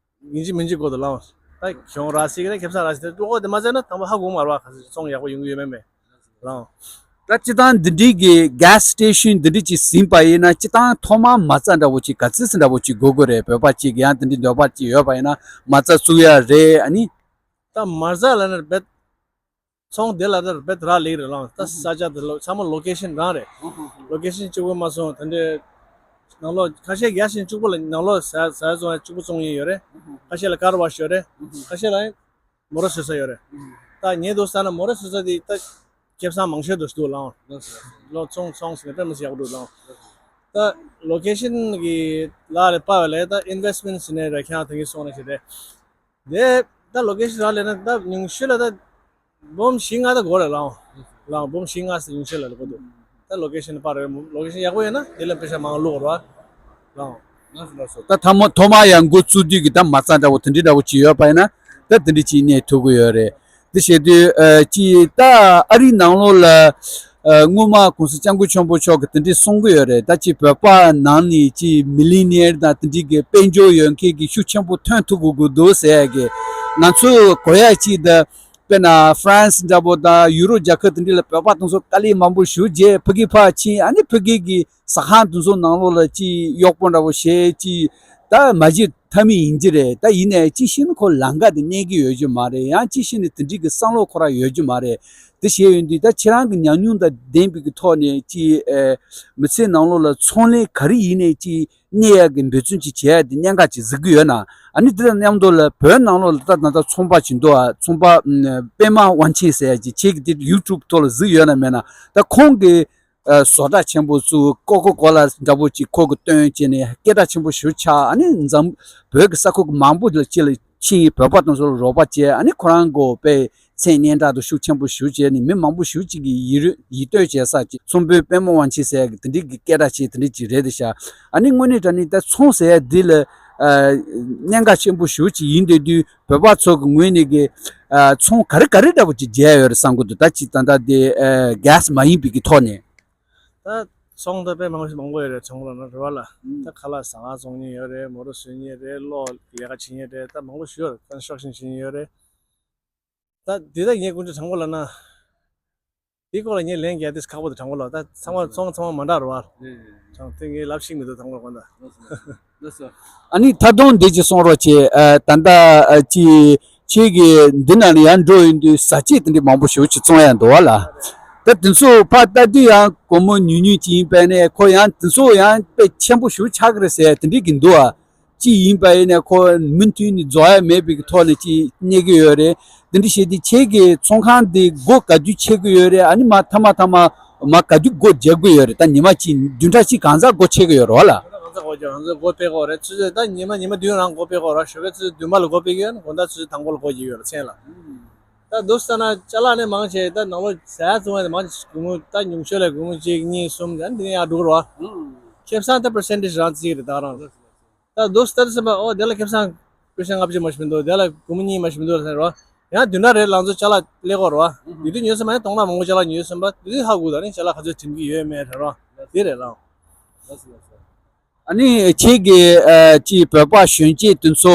ཡིན་གཅིག་མིན་གཅིག་དགོས་འདུག་ལགས། ད་གྱོང་རག་སྲིད་ཀྱི་རེད། ཁེ་བཟང་རག་སྲིད་དེ་བློ་ཁོག་དེ་མ་བཙལ་ན་དང་པོ་ཧ་གོ་མ་རེད་བ། ག་ཚོད་ཚོང་ཡག་པོ་ཡོང་གི་ཡོད་མེད་མེད་ལགས། ད་སྤྱིར་བཏང་འདི་འདྲའི་གི་གྷེ་སི་སི་ཊེ་ཤན་འདི་འདྲའི་ཅིག་ཟིན་པ་ཡིན་ན་སྤྱིར་བཏང་ཐོག་མར་མ་རྩ་འདྲ་བོ་ཅིག་ག་ཚོད་ཙམ་འདྲ་བོ་ཅིག་དགོས་དགོས་རེད། བོད་པ་ཅིག་ཡང་འདི་འདྲའི་འདོད་པ་ཅིག་ཡོད་པ་ཡིན་ན་མ་རྩ་བཙུགས་ཡ་རེད་ཨ་ནི། ད་མ་རྩ་ལབ་ན་རྦད། ཚོང་དེ་ལ་ད་རྦད་རག་ལས་རེད་ལགས། ད་ས་ཆ་དེ་ལ་ཚང་མ་ལོ་ཀེ་ཤན་རང་རེད། ལོ་ཀེ་ཤན་གཅིག་པོ་མ་སོང་དེ་འདྲའི་ནང་ལོགས་ཁ་ཤས་རྒྱ་ཞིང་གཅིག་པོ་ལ་ནང་ལོགས་ཟ་ཟ་བཙོང་ཡ་གཅིག་པོ་བཙོང་ཡིན་ཡོད་རེད། ཁ་ཤས་ལ་ཀར་ཝ་ཤི་ཡོད་རེད། ཁ་ཤས་ལ་མོ་ར་བཟོ་ས་ཡོད་རེད། ད་ཉེ་དུ་ས་ན་མོ་ར་བཟོ་ས་དེ་ད་ཁེ་བཟང་མང་ཤོས་འདུག་འདུག་ལགས། ལོ་ཚོང་ཚོང་ཟེར་ནས་དཔེ་མི་སྲིད་ཡག་པོ་འདུག་ལགས། ད་ལོ་ཀེ་ཤན་གི་ལ་རེ་པ་བ་ལས་ད་ཨིན་ཝེ་སི་མེན་ཊི་ཟེར་ནས་རེ་ཁྱང་དེ་གི་སོང་ནས་ཞེས་རེད། དེ་ད་ལོ་ཀེ་ཤན་རག་ལས་ན་ད་ཉུང་ཤོས་ལ་ད་འབུམ་བཞི་ལྔ་ད་འགོར་རེད་ལགས། ལགས་འབུམ་བཞི་ལྔ་ཟེར་ཉུང་ཤོས་ལ་ལ་འགོར་འདུག་ད་ལོ་ཀེ་ཤན་པར་རེད། ལོ་ཀེ་ཤན་ཡག་པོ་ཡོད་ན་དེ་ལ་པེ་ཤ་མང་བླུག་རོགས། ལགས། ད་ཐ་མ་ཐོག་མ་ཡང་འགོ་བཙུགས་དུས་ཀྱི་ད་མ་རྩ་འདྲ་བོ་དེ་འདྲའི་འདྲ་བོ་ཅིག་ཡོད་པ་ཡིན་ན་ད་དེ་འདྲའི་ཅིག་གནས་ཐུབ་ཀྱི་ཡོད་རེད། དེ་བྱེད་དུས་ཨ་ཅིག་ད་ཨ་རིའི་ནང་ལོགས་ལ་ཨ་སྔོན་མ་གོང་ས་སྐྱབས་མགོན་ཆེན་པོ་མཆོག་གིས་དེ་འདྲའི་གསུང་གི་ཡོད་རེད། ད་ཅིག་བོད་པ་ནང་ནས་ཅིག་མི་ལི་ནི་ཡར་དང་དེ་འདྲའི་གི་དཔལ་འབྱོར་ཡོད་མཁན་གྱི་ཤུགས་ཆེན་པོ་ཐོན་ཐུབ་དགོས་ཀྱི་འདུག་ཟེར་ཡ་གི་ང་ཚོས་གོ་ཡ་ཅིག་ད་དཔེར་ན་ཧྥ་རན་སི་འདྲ་པོ་དང་ཡུ་རོབ་རྒྱལ་ཁབ་དེ་འདྲ་ལ་བོད་པ་དེ་ཚོ་དཀའ་ལས་མང་པོ་ཞུ་རྗེས་ཕ་གི་ཕར་ཕྱིན། ཨ་ནི་ཕ་གི་གི་ཟ་ཁང་དེ་ཚོ་ནང་ལོགས་ལ་ཅིག་གཡོག་པོ་འདྲ་པོ་བྱས་ཅིག་ད་མ་བྱེད་ཐབས་མེད་ཡིན་གྱི་རེད། ད་ཡིན་ནའི་ཅིག་བྱས་ན་ཁོ་ལམ་ཁ་དེ་གནས་ཀྱི་ཡོད་རྒྱུ་མ་རེད། ཡང་ཅིག་བྱས་ན་དེ་འདྲའི་གི་བསམ་བློ་ཁོ་རང་ཡོད་རྒྱུ་མ་རེད། དེ་བྱས་ཡོང་དུས་ད་ཁྱེད་རང་གི་ཉམས་མྱོང་དང་ལྡན་པའི་གི་ཐོག་ནས་ཅིག་ཨ་མི་ཚེ་ནང་ལོགས་ལ་ཚོང་ལས་ག་རེ་ཡིན་ནའི་ཅིག་གནས་ཡག་གི་འབད་བརྩོན་ཅིག་བྱེད་ཡག་དེ་གནད་འགག་ཅིག་གཟིགས་ཀྱི་ཡོད་ན། ཨ་ནི་དེ་དང་མཉམ་དུ་ལ་བོད་ནང་ལོགས་ལ་ད་ད་ལྟ་ཚོང་པ་ཅིག་འདུག་ཨ། ཚོང་པ་ཨ་པད་མ་དབང་ཆེན་ཟེར་ཡག་ཅིག་ཁྱེད་ཀྱི་དེ་ཡུ་ཊུབ་ཐོག་ལ་གཟིགས་ཡོད་ན་མེད་ན། ད་ཁོང་གི་ཨ་བཟོ་གྲྭ་ཆེན་པོ་བཙུགས། ཀོ་ཀོ་ཀོ་ལ་འདྲ་པོ་ཅིག་ཁོ་གི་བཏོན་བྱས་ནས་སྐད་གྲགས་ཆེན་པོ་ཞེ་པོ་ཆགས། ཨ་ནི་འཛམ་བོད་ཀྱི་ས་ཁུལ་མང་པོ་ལ་ཅིག་ལ་ཕྱིན། བོད་པ་དང་ཚོ་ལ་རོགས་པ་བྱས། ཨ་ནི་ཁོ་རང་གི་དཔེ་མཚན་སྙན་གྲགས་དང་ཤུགས་ཆེན་པོ་ཞེ་པོ་བྱས་ནས་མི་མང་པོ་ཞེ་པོ་ཅིག་གིས་ཡིད་རུ་ཡིད་རྟོན་བྱེད་ས་ཅིག་ཚོང་དཔོན་པད་མ་དབང་ཆེན་ཟེར་ཡག་གི་དེ་འདྲའི་གི་སྐད་གྲགས་ཆེ་དེ་འདྲའི་ཅིག་རེད་དེ་ཤག་ཨ་ནི་དངོས་གནས་དྲང་གནས་ད་ཚོང་ཟེར་ཡག་འདི་ལ་ཨ་གནད་འགག་ཆེན་པོ་ཞེ་པོ་ཅིག་ཡིན་བསྡད་དུས་བོད་པ་ཚོ་གི་ངོས་ནས་གི་ཨ་ཚོང་ག་རེ་ག་རེ་འདྲ་པོ་ཅིག་བྱས་ཡོད་རེད་བསམ་གི་འདུག་ད་ཅིག་ད་ལྟ་དེ་ཨ་གྷ་ཟི་མ་ཡིན་པའི་གི་ཐོག་ནས། ད་ཚོང་ད་དཔེ་མང་པོ་ཞིག་མང་པོ་ཡོད་རེད། ཚོང་ལ་ན་རེ་བ་ལ་ད་ཁ་ལག་ཟ་ཁང་བཙོང་མཁན་ཡོད་རེད། མོ་ཊ་བཟོ་མཁན་རེད། གློག་ལས་ཀ་བྱེད་མཁན་རེད། ད་མང་པོ་ཞིག་ཡོད་རེད། ཀོན་སི་ཊྲག་ཤན་བྱེད་མཁན་ཡོད་རེད། ད་འདི་ད་ངས་དཀོན་མཆོག་དྲང་པོ་ལབ་ན། འདི་སྐོར་ལ་ངས་ལན་རྒྱག་དུས་ཁག་པོ་འདུག་དྲང་པོ་ལབ། ད་ཚང་མ་ཚོང་ཚང་མ་མ་འདྲ་རེད་བ། དྲང་དེ་ངས་ལབ་ཤེས་མི་འདུག་དྲང་པོ་ལབ་ན། ཨ་ནི་ད་དུང་འདི་ཅིག་གསུང་རོགས་བྱེད། ཨ་ད་ལྟ་ཨ་ཅི་ཁྱེད་ཀྱིས་འདི་ནང་ལ་ཡར་འགྲོ་ཡོང་དུས་བཟའ་ཆས་དེ་འདྲ་མང་པོ་ཞེ་པོ་ཅིག་བཙོང་ཡག་འདུག་བ་ལ། ད་དེ་ཚོ་ཕར་ལྟ་དུས་ཡང་སྒོར་མོ་ཉུང་ཉུང་ཅིག་ཡིན་པས་ནས། ཁོ་ཡང་དེ་ཚོ་ཡང་དཔེ་ཆེན་པོ་ཞེ་པོ་ཆགས་ཀྱི་རེད་ཟེར་དེ་འདྲ་གི་འདུག་ཨ། ཅི་ཡིན་པ་ཡིན་ནས་ཁོ་མུ་མཐུད་ནས་རྫོགས་ཡ་མེད་པའི་ཐོག་ནས་ཅིག་གནས་ཀྱི་ཡོད་རེད། འདི་འདྲ་བྱས་ཏེ་ཁྱེད་ཀྱི་ཚོང་ཁང་འདི་སྒོ་ག་དུས་ཕྱེ་གི་ཡོད་རེད། ཨ་ནི་མ་མཐའ་མ་མཐའ་མ་མ་ག་དུས་སྒོ་རྒྱག་གི་ཡོད་རེད། ད་ཉི་མ་གཅིག་བདུན་ཕྲག་གཅིག་གང་ཚང་སྒོ་ཕྱེ་གི་ཡོད་རེད་བ་ལ། གང་ཚང་སྒོ་རྒྱག་གང་ཚང་སྒོ་ཕྱེ་གི་ཡོད་རེད། ཆུ་ཚོད་ད་ཉི་མ་ཉི་མ་བདུན་རང་སྒོ་ཕྱེ་གི་ཡོད་རེད། ཞོགས་པའི་ཆུ་ཚོད་བདུན་པ་ལ་སྒོ་ཕྱེ་གི་ཡོད་རེད། དགོང་དག་ཆུ་ཚོད་དང་པོ་ལ་སྒོ་རྒྱག་གི་ཡོད་རེད། མཚན་ལ། ད་འདུག་ས་ན་ཅ་ལག་ནི་མང་ཆེ་ད་ནང་ལོགས་ཟ་ཡ་བཙོང་ཡ་དེ་མང་ཆེ་སྒོར་མོ་ད་ཉུང་ཤོས་ལ་སྒོར་མོ་གཅིག་གཉིས་གསུམ་ད་འདི་ནས་ཡར་འགྲོ་གི་རེད་བ། ཁེ་བཟང་ད་པར་སེན་ཊེ་ཇི་རང་བརྩི་གི་རེད་ད་རང་། ད་འདུག་སྟེ་སེམས་པ་ཨོ་དེ་ལ་ཁེ་བཟང་པེ་ཤ་ལྔ་བཅུ་མ་ཞིག་མི་འདུག་དེ་ལ་སྒོར་མོ་གཉིས་མ་ཞིག་མི་འདུག་ཟེར་རོ། ཡང་བདུན་ཕྲག་རེ་ལང་ཚོ་ཅ་ལག་ལེན་དགོས་རོ། དེ་དུས་ཉོས་སོང་མ་ཡང་དོང་ནང་མང་པོ་ཅ་ལག་ཉོས་སོང་པ་དེ་དུས་ཧ་གོ་ད་ནི་ཅ་ལག་ག་ཚོད་འགྲིམ་གྱི་ཡོད་མེད་ཟེར་རོ། དེ་རེད་ལགས། ཨ་ནི་ཁྱེད་ཀྱིས་ཨ་ཅིག་བོད་པ་གཞོན་སྐྱེས་དེ་ཚོ་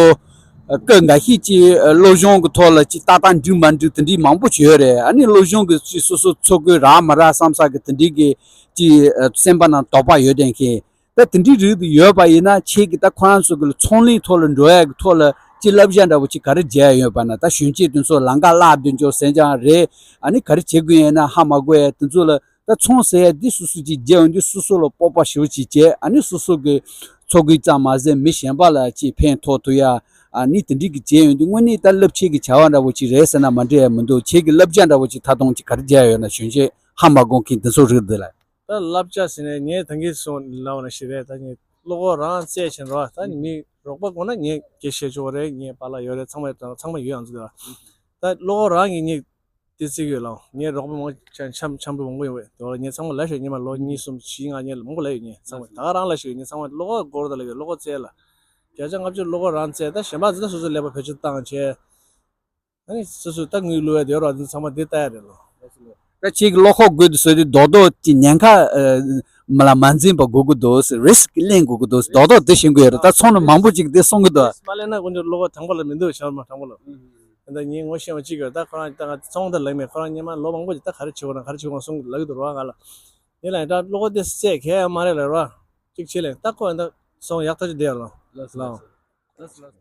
ཨ་སྐད་འགའ་ཤས་ཅིག་ཨ་སློབ་སྦྱོང་གི་ཐོག་ལ་ཅིག་ཏག་ཏག་འགྲིག་མ་འགྲིག་དེ་འདྲའི་མང་པོ་ཅིག་ཡོད་རེད། ཨ་ནི་སློབ་སྦྱོང་གི་ཅིག་སོ་སོ་འཚོ་གོས་རག་མ་རག་བསམ་ས་གི་དེ་འདྲའི་གི་ཅིག་ཨ་སེམས་པ་ནང་དོགས་པ་ཡོད་དེ་མཁན། ད་དེ་འདྲའི་རིགས་དེ་ཡོད་པ་ཡིན་ན་ཁྱེད་ཀྱིས་ད་ཁོ་རང་ཚོ་གི་ཚོང་ལས་ཐོག་ལ་འགྲོ་ཡ་གི་ཐོག་ལ་ཅིག་བསླབ་བྱ་འདྲ་པོ་ཅིག་ག་རེ་བྱས་ཡོད་པ་ན། ད་གཞོན་སྐྱེས་དེ་ཚོ་ལམ་ཁ་བརླག་སྡོད་འཇོག་སེམས་ཅན་རེད། ཨ་ནི་ག་རེ་བྱེད་དགོས་ཡིན་ན་ཧ་མ་གོ་ཡ་དེ་ཚོ་ལ། ད་ཚོང་ཟེར་ཡ་འདི་སོ་སོ་ཅིག་བརྒྱབ་ཡོང་དུས་སོ་སོ་ལ་སྤོབས་པ་ཞེ་པོ་ཅིག་བྱས། ཨ་ནི་སོ་སོ་གི་འཚོ་གོས་ཙམ་མ་ཟད་མི་གཞན་པ་ལ་ཅིག་ཕན་ཐོགས་ཐུབ་ཡ། ཨ་ནི་དེ་འདྲའི་གི་བྱས་ཡོང་དུས་དངོས་གནས་ད་རླབས་ཆེ་གི་བྱ་བ་འདྲ་པོ་ཅིག་རེད་ཟེར་ན་མ་འགྲིག་ཡ་མི་འདུག་ཁྱེད་ཀྱི་བསླབ་བྱ་འདྲ་པོ་ཅིག་ད་དུང་ཅིག་ག་རེ་བྱས་ཡོད་ན། གཞོན་སྐྱེས་ཧ་མ་གོ་མཁན་འདི་ཚོ་རིགས་འདི་ལ། ད་བསླབ་བྱ་ཟེར་ནས་ངས་ད་གིན་སོང་ལབ་པ་ནང་བཞིན་རེད། ད་ངས་བློ་ཁོག་རང་བཙལ་བྱས་རོགས། ད་མི་རོགས་པ་དགོས་ན་ངས་སྐད་བཤད་ཆོག་རེད། ངས་པཱ་ལགས་ཡོད་རེད། ཚང་མ་ཚང་མ་ཡོད་ང་ཚོ་དེ་ལ། ད་བློ་ཁོག་རང་གིས་ངས་དེ་བརྩི་གི་ཡོད་ལགས། ངས་རོགས་པ་མང་ཆ་འཆམ་འཆམ་པོ་མང་པོ་ཡོད་རེད། དེ་བ་ངས་ཚང་མ་ལབ་ཤེས། ཉི་མ་ལོ་གཉིས་གསུམ་བཞི་ལྔ་ངས་མང་པོ་ལབ་ཡོད། ངས་ཚང་མ་ད་ག་རང་ལབ་ཤེས་ཡོད། ངས་ཚང་མ་བློ་ཁོག་སྒོར་ད་ལབ་ཡོད། བློ་ཁོག་བཙལ་ལ། བརྒྱ་ཆ་ལྔ་བཅུ་བློ་ཁོག་རང་བཙལ། ད་གཞན་པ་ཚོ་ད་སོ་སོ་ལས་པ་བེད་སྤྱོད་བཏང་བྱས། ཨ་ནི་སོ་སོ་ད་དངུལ་བླུག་ཡ་དེ་རོགས་འདི་ཚང་མ་འདི་ལྟ་ཡ་རེད་ལོ། ད་ཁྱེད་ཀྱི་བློ་ཁོག་དགོས་འདུག་ཟེར་དུས་རྡོག་རྡོག་ཅིག་ཉེན་ཁ་ཨ་མ་ལ་མ་འཛེམས་པ་དགོས་ཀྱི་འདུག་ཟེར། རི་སི་ཀི་ལེན་དགོས་ཀྱི་འདུག་ཟེར། རྡོག་རྡོག་འདི་ཤེས་དགོས་ཡ་རེད། ད་ཚོང་ནི་མང་པོ་ཅིག་འདི་གསུང་གི་འདུག་མ་ལེན་ན་དཀོན་མཆོག་བློ་ཁོག་དང་པོ་ལ་མི་འདུག་ཤར་མ་དང་པོ་ལ། ད་ངས་ངོ་ཤེས་པ་གཅིག་ཡོད། ད་ཁོ་རང་ད་ང་ཚོང་ད་ལེགས་མེད། ཁོ་རང་སྔོན་མ་ལོ་མང་པོ་ཅིག་ད་ག་རེ་བྱེད་དགོས་ན་ག་རེ་བྱེད་དགོས་ན་གསུང་གི་ལབ་ཀྱི་འདུག་རོགས་ང་ལ། ངས་ལ་ཡིན་ད་བློ་ཁོག་འདི་བཙལ་གལ་ཡང་མ་རེད་ལབ་རོགས། གཅིག་བྱེད་ལེ་ད་ཁོ་ཡིན་ད་ཚོང་ཡག་ཐག་ཆོད་བསྡད་ཡོད་ལོ། ལགས་སོ། ལགས་སོ།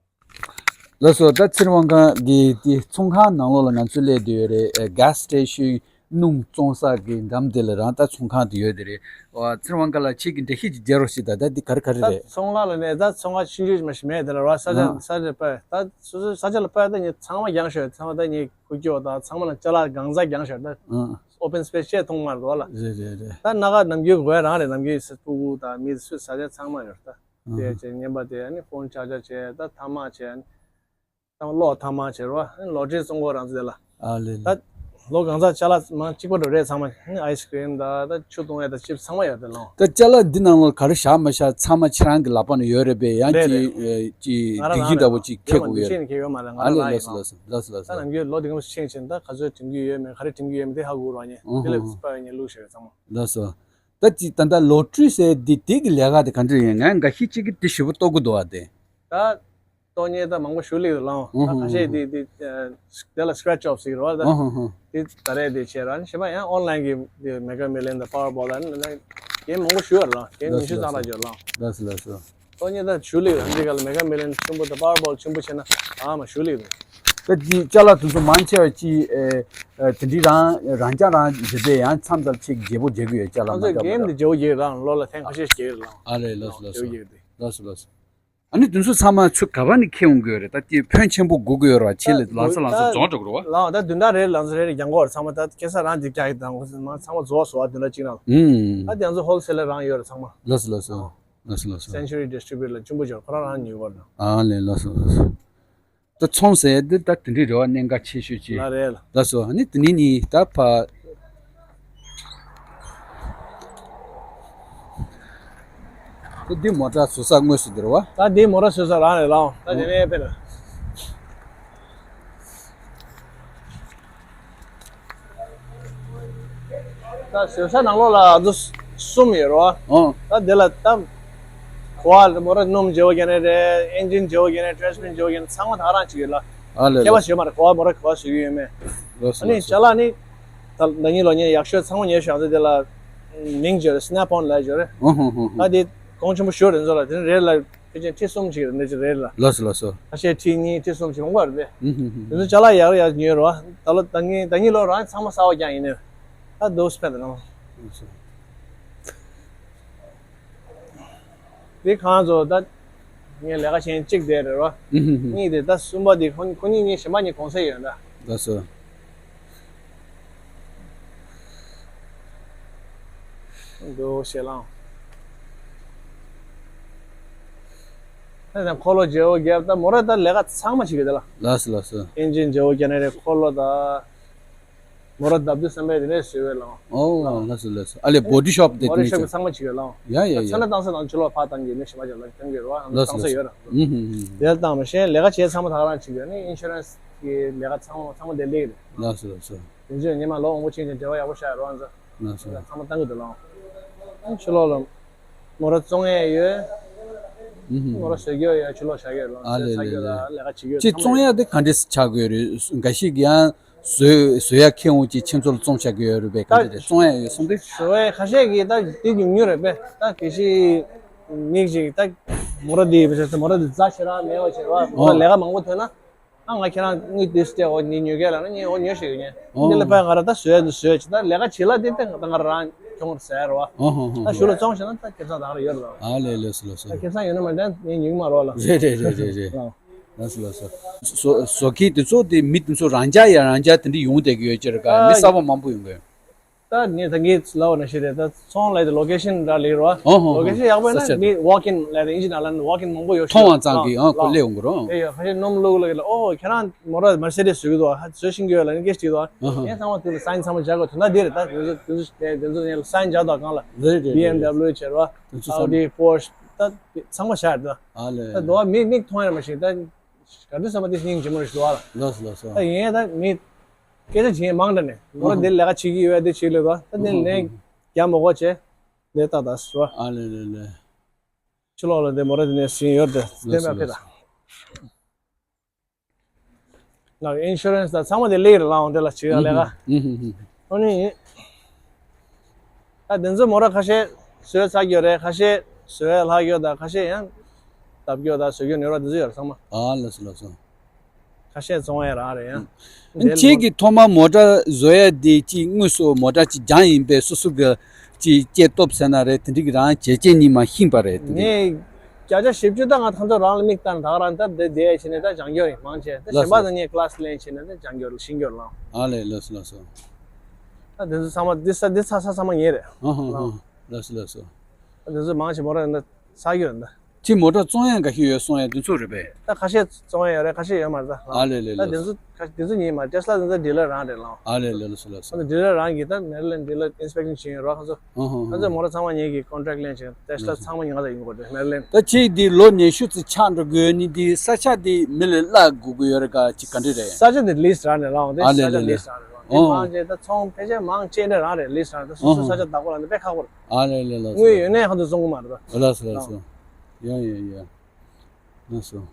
ལགས་སོ། ད་ཚེ་རིང་དབང་ཁང་གི་དེ་ཚོང་ཁང་ནང་ལོགས་ལ་ང་ཚོ་སླེབས་བསྡད་ཡོད་རེད། ཨེ་གྷ་སི་སི་ཊེ་ཤན་སྣུམ་བཙོང་ས་གི་འགྲམ་དེ་ལ་རང་ད་ཚོང་ཁང་དེ་ཡོད་དེ་རེད། ཨོ་ཚེ་རིང་དབང་ཁང་ལགས་ཁྱེད་ཀྱིས་འགྲེལ་བཤད་ཅིག་རྒྱག་རོགས་ཞེས། ད་ད་འདི་ག་རེ་ག་རེ་ད་རེད། ཚོང་ཁང་ལ་ནས་ད་ཚོང་ཁང་ཆུང་ཆུང་ཞིག་མ་ཞིག་མེད་དེ་ལ་ར་ས་ཆ་ཨ་ས་ཆ་པ་ད་སོ་སོའི་ས་ཆ་ལ་པ་ད་ངས་ཚང་མ་རྒྱང་ཤོར། ཚང་མ་ད་ངས་ཁུག་ཀྱོག་དང་ཚང་མ་ལ་ཅ་ལག་གང་ཟག་རྒྱང་ཤོར་ད། ཨ་ཨོ་པན་སི་པེ་སི་ཅེ་མཐོང་མ་རེད་ལ། རེད་རེད་རེད། ད་སྣ་ཁ་ནམ་རྒྱུན་གོས་རང་རེད། ནམ་རྒྱུན་སི་སྤུ་གུ་དང་མི་སུ་ས་ཆ་ཚང་མ་ཡོད་ད། དེ་བྱས་བརྙན་པ་དེ་ཨ་ནི་ཕོན་ཆར་ཇར་བྱས། ད་ཐ་མག་བྱས། ཨ་ནི་ད་གློག་ཐ་མག་བྱས་རོ། ཨ་ནི་ལོ་ཊ་རི་བཙོང་གོ་རང་ཚོ་དེ་ལ། ཨ་ལེ་ལེ། ད་ལོ་གང་ཟག་ཅ་ལག་མང་གཅིག་པ་འགྲོ་རེད་ཚང་མ། ཨ་ནི་ཨའི་སི་ཀི་རིམ་ད་ད་ཆུ་བཏུང་ཡ་ད་ཅིབ་ཚང་མ་ཡོད་དེ་ལོ། ད་ཅ་ལག་འདི་ནང་ལོགས་ག་རེ་བཞག་མ་བཞག་ཚང་མ་ཁྱེད་རང་གི་ལག་པ་ནང་ཡོད་རེད་པས། ཡང་རེད་ཅིག་རེད། ཨེ་ཅིག་ང་རང་སྒྲིག་གཞི་འདྲ་པོ་ཅིག་འཁྱེར་དགོས་ཡོད་རེད། ང་རང་ཡོད་མ་རེད། ང་ཨ་རང་ལེ་ལག་ལགས་ཡིན་སོ་ལགས་སོ་ལགས་སོ་ལགས་སོ། ད་ནམ་རྒྱུན་ལོ་འདི་ག་ཕྱིན་ཕྱིན་ད་ག་ཚོད་འགྲིམ་གྱི་ཡོད་མེད་དེ་ཧ་གོ་རོགས་ཉེ། ཨ་དེ་ལ་ཧ་ཧ། པ་ཡོད་ཉེ་ལུགས་ཤིག་རེད་ཚང་མ། ལགས་སོ། ད་ཅི་ད་ལྟ་ལོ་ཊ་རི་ཟེར་འདི་དེ་གི་ལས་ཀ་དེ་ག་འདྲ་ཡིན། ང་འགའ་ཤས་ཅིག་གིས་དེ་ཞེ་པོ་ལྟོ་གི་འདུག་ཨ་དེ། ད་ལྟོ་ཉེ་ད་མང་པོ་ཞུ་ལེགས་ལང་། ཨ་ད་ཁ་ཤས་དེ་དེ་དེ་ལ་སི་ཀེ་རེ་ཆི་ཨོཕ་ཟེར་གི་རེད་བ། ད་ཨ་ཧ་ཧ། དེ་ད་རེས་དེ་བྱས་ར་ནི་ཞེ་པ་ཡང་ཨོན་ལན་གི་དེ་མེ་ག་མི་ལི་ཡོན་དང་པ་ཝར་བོལ་ད་ནི་རྒན་མང་པོ་ཞུ་ཡོད་ར། རྒན་ཉི་ཤུ་ཙམ་ར་འཇོག་ལང་། ལགས་སོ་ལགས་སོ། ལྟོ་ཉེ་ད་ཞུ་ལེགས་ར། འདི་ག་ལ་མེ་ག་མི་ལི་ཡོན་ཆེན་པོ་དང་པ་ཝར་བོལ་ཆེན་པོ་བྱས་ན་ཨ་མ་ཞུ་ལེགས་རེད། ད་ཅི་ཅ་ལག་དེ་ཚོ་མང་ཆེ་བ་ཅི་ཨེ་ཨེ་དེ་འདྲའི་རང་རང་རྐྱང་རང་བྱེད་པས་ཡང་མཚམས་མཚམས་ཅིག་བརྗེ་པོ་བརྗེ་གི་ཡོད། ཅ་ལག་ང་མ་ཚོས་འདྲ་གེམ་པོ་དེ་བརྗེ་པོ་བརྗེ་རང་ལོ་ལ་ཐེངས་ཁ་ཤས་ཤིག་བརྗེ་རེད་ལ། ཨ་ལས་ལགས་སོ་ལགས་སོ། བརྗེ་པོ་བརྗེ་གི་འདུག་ལགས་སོ་ལགས་སོ། ཨ་ནི་དེ་ཚོ་ཚང་མ་ཚུར་ག་པ་ནས་འཁྱེར་འོང་གི་ཡོད་རེད། ད་དེ་ཕོན་ཆེན་པོ་དགོས་ཀྱི་ཡོད་རེད་བ། ཆེད་ལས་ལམ་སང་ལམ་སང་རྫོང་འགྲོ་དགོས་རེད་བ། ལའོ་ད་བདུན་ཕྲག་རེ་ལམ་སང་རེ་རེ་རྒྱང་གོག་རེད། ཚང་མ་ད་ཁེ་ས་རང་འདི་རྒྱག་གི་དང་ཚང་མ་རྫོགས་སོང་བ་བདུན་ཕྲག་གཅིག་ནང་ལ། ཨུམ། ད་དེ་ཚོ་ཧོལ་སེལ་ལ་རང་ཡོད་རེད་ཚང་མ། ལགས་སོ་ལགས་སོ། ལགས་སོ་ལགས་སོ། Century Distributor ལ་ཆེན་པོ་ཅིག་ཁོ་རང་རང་ཉོས་པ་རེད། ཨ་ལས་ལགས་སོ་ལགས་སོ། ད་ཚོང་ཟེར་དེ་ད་དེ་འདྲའི་རེ་བ་གནད་འགག་ཆེ་ཤོས་ཅིག་ལ་རེད་ལ། ལགས་སོ། ཨ་ནི་དེ་ནས་ནི་ད་ཕ། ད་འདི་མོ་ཊ་བཟོ་ས་དངོས་སུ་འདིར་བ། ད་འདི་མོ་ཊ་བཟོ་ས་རང་རེད་ལགས། ད་དེ་ནས་ཕེབས་ན། ད་བཟོ་ས་ནང་ལོགས་ལ་ཨ་ཚོ་གསུམ་ཡོད་རེད་བ། ཨོ། ད་དེ་ལ་ད་གོ་བ་མོ་ཊ་སྣུམ་བརྗེ་པོ་རྒྱག་ནི་རེད། ཨིན་ཇིན་བརྗེ་པོ་རྒྱག་ནི། ཊེ་རན་སི་མི་ཤན་བརྗེ་པོ་རྒྱག་ནི། ཚང་མ་ད་ག་རང་བྱེད་ཀྱི་ཡོད་ལ། ཨ་ལས་ཁྱད་པར་ལགས་སོ། བྱེད་མ་རེད། གོ་བ་མོ་ཊ་གོ་བ་བཟོ་གི་ཡོད་མེད། ལགས་སོ་ཨ་ནི་ལགས་སོ། ཅ་ལག་ནི་ད་ཟླ་ཉིན་ལོ་ཉིན་ཡག་ཤོས་ཚང་མ་ཉོས་ཤག་ཚོ་དེ་ལ་མིང་བརྗོད་རེད། སི་ནེབ་ཨོན་ལབ་བརྗོད་རེད། ཨོ་ཧོ་ཧོ་ཧོ། ད་དེ་གོང་ཆེན་པོ་ཞུ་རེད་ཚོ་ལ། དེ་རེད་ལ། ཕལ་ཆེར་ཁྲི་གསུམ་ཞིག་རེད་འདི་ཅི་རེད་ལ། ལགས་སོ་ལགས་སོ། ཁ་ཤས་ཁྲི་གཉིས་ཁྲི་གསུམ་ཞིག་ལོངས་པ་རེད་པས། ཨུ་ཧུ་ཧུ་དེ་ཚོ་ཅ་ལག་ཡག་ཡག་ཉོས་རོགས། ད་ལོ་ད་ངའི་ད་ངའི་ལོ་རང་ཚང་མ་གསར་པ་རྐྱང་ཡིན་ནོ། ད་འདུག་སེ་ཕེབས་དང་། ལགས་སོ། དེ་གང་ཚོ་ད་ངའི་ལས་ཀ་བྱེད་གཅིག་དེ་རེད་རོ། ཨུ་ཧུ་ཧུ། གཉིས་དེ་ད་གསུམ་པ་དེ་ཁོ་ཁོ་གཉིས་གཉིས་གཞན་པ་གཉིས་གོང་ཚད་ཡོད་ད། ལགས་སོ། འདུག་ཞེ་ལང་། ད་ནི་འཁོར་ལོ་བརྗེ་པོ་རྒྱབ། ད་མོ་ར་ད་ལས་ཀ་ཚང་མ་བྱེད་ཀྱི་ད་ལ། ལགས་སོ་ལགས་སོ། ཨིན་ཇིན་བརྗེ་པོ་རྒྱག་ནི་རེད། འཁོར་ལོ་ད། མོ་ར་བརྡབ་དུས་བསམ་པའི་དེ་ནས་བཟོས་པའི་ལང་། ཨོ་ལགས་སོ་ལགས་སོ། ཨ་ལས་བོ་ཌི་ཤོབ་དེ་མོ་ར་ཤོབ་ཚང་མ་བྱེད་ཀྱི་ལང་། ཡ་ཡ་ཡ། ཚ་ན་བཏང་ས་དང་ཕྱི་ལོགས་ཕར་བཏང་གི་མི་ཞིག་མ་བྱས་ལ་བཏང་གི་རེད་བ། ལགས་སོ་བཏང་ས་ཡོད་ར། ཨུ་ཧུ་ཧུ། དེ་ལ་བཏང་མ་ཤེས་ལས་ཀ་བྱས་ཚང་མ་ད་ག་རང་བྱེད་ཀྱི་ཡོད་ནི། ཨིན་ཤུ་རན་སི་གི་ལས་ཀ་ཚང་མ་ཚང་མ་དེ་ལས་ཀྱི་རེད། ལགས་སོ་ལགས་སོ། དེ་ཚོས་ཉི་མ་ལོ་མང་པོ་ཕྱིན་ཅིང་འབྲེལ་བ་ཡག་པོ་བཞག་ཡོད་རེད་བ། ང་ཚོ་ལགས་སོ། ཚང་མ་བཏང་གི་འདུག་ལགས། ཕྱི་ལོགས་ལ་མོ་ར་བཙོང་ཡས་ཡོད། ཨུ་ཧུ། མོ་ར་བཟོ་རྒྱུ་ཡོད། ཕྱི་ལོགས་བཞག་གི་ཡོད་ལགས། ཨ་ལས་ལས་ལས། ལས་ཀ་བྱེད་ཀྱི་ཡོད། ཚང་མ་ཅི་བཙོང་ཡས་དེ་ག་འདྲས་ཆགས་ཀྱི་ཡོད་རེད། འགའ་ཞིག་ཡང་བཟོས་བཟོ་ཡས་ཁྱེར་འོང་ཅིག་ཁྱེད་ཚོ་ལ་བཙོང་བཞག་གི་ཡོད་རེད་པས། ག་འདྲས་རེད། བཙོང་ཡས་ཡོད་སོང་དུས། བཟོ་ཡས་ཁ་ཤས་ཀྱིས་ད་དེ་ཉུང་ཉུང་རེད་པས། ད་གལ་སྲིད་མིག་ཅིག་ད་མོ་ར་དེ་བྱས་ཏེ་མོ་ར་དེ་རྩ་ཞེ་དྲག་མེད་པ་བྱས་པ། མོ་ར་ལས་ཀ་མང་པོ་ཐོན་ན། ཨ་ང་ཁྱེད་རང་དངུལ་དེ་སྤྲད། འོ་ནི་ཉོ་གལ་ལ་ན་ངས་འོ་ཉོ་ཞིག་ཡོད་ངས། འདི་ལ་ཕ་ང་ར་ད་བཟོས་འདི་བཟོས་ཅི་ད་ལས་ཀ་བྱེད་ལ་དེ་ད་ང་རང་ཁྱོང་ར་ཟེར་རོ། ཨོ་ཧོ་ཧོ། ད་ཞུ་ལ་བཙོང་བྱས་ན་ད་ཁེ་བཟང་ད་ག་ར་ཡོད་རོ། ཨ་ལས་ལས་སོ་ལས་སོ། ད་ཁེ་བཟང་ཡོད་ན་མ་ད་ངས་ཉུག་མ་རོ་ལ། རེད་རེད་རེད་རེད་རེད། ལ་སོ་ལ་སོ། བཟོ་བཟོ་མཁན་དེ་ཚོ་དེ་མི་དེ་ཚོ་རང་འཇགས་ཡ་རང་འཇགས་དེ་འདྲ་ཡོང་བསྡད་ཀྱི་ཡོད་ཅེ་ར་ག་མི་གསར་པ་མང་པོ་ཡོང་གི། ད་ངས་ད་གིན་ལབ་པ་ནང་བཞིན་རེད། ད་ཚོང་ལས་དེ་ལོ་ཀེ་ཤན་འདྲ་ལས་རོ། ཨོ་ཧོ་ཧོ། ལོ་ཀེ་ཤན་ཡག་པོ་ཡིན་ས་ན་ཆ་མི་ཝོག་ཨིན་ལས་དེ་ཨིན་ཇི་ནང་ལ་ཝོག་ཨིན་མང་པོ་ཡོད། མཐོང་བ་ཙམ་གྱིས་ཨང་ཁོ་སླེབས་ཡོང་གི་རོ། ཨེ་ཡོད། ཁ་ཤས་སྣུམ་བླུགས་ལ་གི་ལ་ཨོ་ཁྱེད་རང་མོ་ར་མར་སེ་ཌི་སི་བཟོ་གི་འདུག་ཨ། བཟོ་ཤེས་ཀྱི་ཡོད་ལ་ནི་སྐད་ཆ་དྲིས་འདུག་ཨ། ཨ་ཧ། ངས་ཚང་མ་དེ་ལ་སའིན་ཚང་མ་སྦྱར་དགོས། དོན་དག་དེ་རེད། ད་དེ་ཚོ་དེ་ཚོ་དེ་ཚོ་ངས་ལ་སའིན་སྦྱར་དགོས་གང་ལ། རེད་རེད་རེད། བི་ཨེམ་དབྱུ་བྱས་རོ། དེ་ཚོ་ཨའུ་ཌི། ཚང་པོ་ཤ་ད་ཚང་མ་བཞག་རེད་ད། ཨ་ལས། ད་དོ་བ་མིག་མིག་མཐོང་ཡ་མ་ཤེས་ད། ག་དུས་ཙམ་པ་དེ་སྙིང་རྗེ་མོ་རེད་ཞུ་བ་ལ། ལགས་སོ་ལགས་སོ། ད་ཡིན་ཡ་ད་མི། སྐད་ཆ་བྱེད་མང་དྲགས་ནས་མོ་ར་འདིར་ལས་ཀ་བྱེད་ཀྱི་ཡོད་དེ་བྱེད་ལོས་པ་ད་འདི་ལན་རྒྱག་མ་དགོས་བྱས་འདི་ཏག་ཏག་བཟོ། ཨ་ལས་ལས་ལས། ཕྱི་ལོགས་ལ་འདི་མོ་ར་འདི་ནས་ཟིན་ཡོད་དེ་འདི་མ་ཕེ་ད། ང་ཨིན་ཤུ་རན་སི་དང་ཚང་མ་དེ་ལས་རེད་ལའང་དེ་ལ་བྱེད་ཡ་ལས་ཀ་ཨ་ནི། ད་དེ་ཚོ་མོ་ར་ཁ་ཤས་བཟོས་ཚར་གྱི་ཡོད་རེད། ཁ་ཤས་བཟོས་ལྷག་ཡོད་ད་ཁ་ཤས་ཡང་བརྡབ་ཡོད་ད་བཟོ་རྒྱུ་ནོར་བ་དེ་ཚོ་ཡོད་རེད་ཚང་མ། ཨ་ལགས་སོ་ལགས་སོ། ཁ་ཤས་བཙོང་ཡ་རང་རེད་ཡང་། ཨ་ཁྱེད་ཀྱིས་ཐོག་མར་མོ་ཊ་བཟོ་ཡ་དེ་ཅིག་དངོས་སུ་མོ་ཊ་ཅིག་སྦྱངས་ཡིན་པས་སོ་སོ་གི་ཅིག་སྐྱེས་སྟོབས་ཟེར་ན་རེད། དེ་འདྲ་གི་རང་བྱས་རྗེས་གཉིས་མ་ཤེས་པ་རེད་དེ་འདྲ། ངས་བརྒྱ་ཆ་བཞི་བཅུ་ད་ང་ད་ཚོ་རང་ལ་མིག་ལྟ་ན་ད་ག་རང་ད་བསྡད་བསྡད་ཡ་བྱས་ནས་ད་སྦྱང་རྒྱུ་རེད་མང་ཆེ་ད་གཞན་པ་ད་ངས་ཀླ་སི་ལེན་བྱས་ནས་ད་སྦྱང་རྒྱུ་རེད་ཤེས་རྒྱུ་རེད་ལ། ཨ་ལས་ལགས་སོ་ལགས་སོ། ད་དེ་ཚོ་ཚང་མ་འདི་ས་འདི་ཚ་ས་ཚང་མ་ངའི་རེད། ཨ་ཧ་ཧ། ལགས་སོ་ལགས་སོ། ད་དེ་ཚོ་མང་ཆེ་མོ་ར་ཡིན་ད་ཚ་རྒྱུ་རེད་ད། ཁྱེད་མོ་ཊ་བཙོང་ཡ་འགའ་ཤས་ཡོད་གསུང་ཡ་དེ་ཚོ་རེད་པས། ད་ཁ་ཤས་བཙོང་ཡ་ཡོད་རེད། ཁ་ཤས་ཡོད་མ་རེད་ད། ཨ་ལས་ལས་ད་ལས། དེ་ཚོ་ཁ་དེ་ཚོ་ཉིད་མ་ཊེ་སི་ལ་དེ་ཚོ་ཌི་ལར་རང་རེད་ལ། ཨ་ལས་ལས་ལས་སོ་ལས་སོ། ཨ་ད་ཌི་ལར་རང་གིས་ད་མེ་རི་ལེན་ཌི་ལར་ཨིན་སི་པེག་ཤན་བྱེད་ཡོད་རོགས་ཁ་ཚོ། ཨ་ཧ་ཧ། ཁ་ཚོ་མོ་ཊ་ཚང་མ་ངེད་ཀྱིས་ཀོན་ཊེག་ལེན་བྱེད། ཊེ་སི་ལ་ལས་སོ། ཚང་མ་ཉིད་ང་ཚོ་ཡིན་དགོས་རེད་མེ་རི་ལེན། ད་ཁྱེད་འདི་ལོ་ཉི་ཤུ་ཙམ་ཆགས་འགྲོ་དགོས་ནི་འདི་ས་ཆ་འདི་མི་ལ་གླ་དགོས་ཀྱི་ཡོད་རེད་ག་ཅིག་ག་འདྲ་རེད། ས་ཆ་འདི་ལིས་རང་རེད་ལ། འོང་དེ་ཨ་ལས་ས་ཆ་ལས་ལིས་ལས། རང་རེད་ལ། འདི་ཨོ། མང་ཆེ་ད་ཚོང་ཕལ་ཆེར་མང་ཆེ་འདྲ་རང་རེད་ལིས་རང་རེད། ད་སོ་སོ་ཨ་ཧ། ས་ཆ་བདག་པོ་ལ་འདི་དཔེ་ཁག་པོ་རེད། ཨ་ལས་ལས་ལས་སོ། དངུལ་ཡོད་ནའི་ཧ་འདུག་བཙོང་གི་མ་རེད་ད། ལགས་སོ་ལགས་སོ། ཡ་ཡ་ཡ། ལགས་སོ།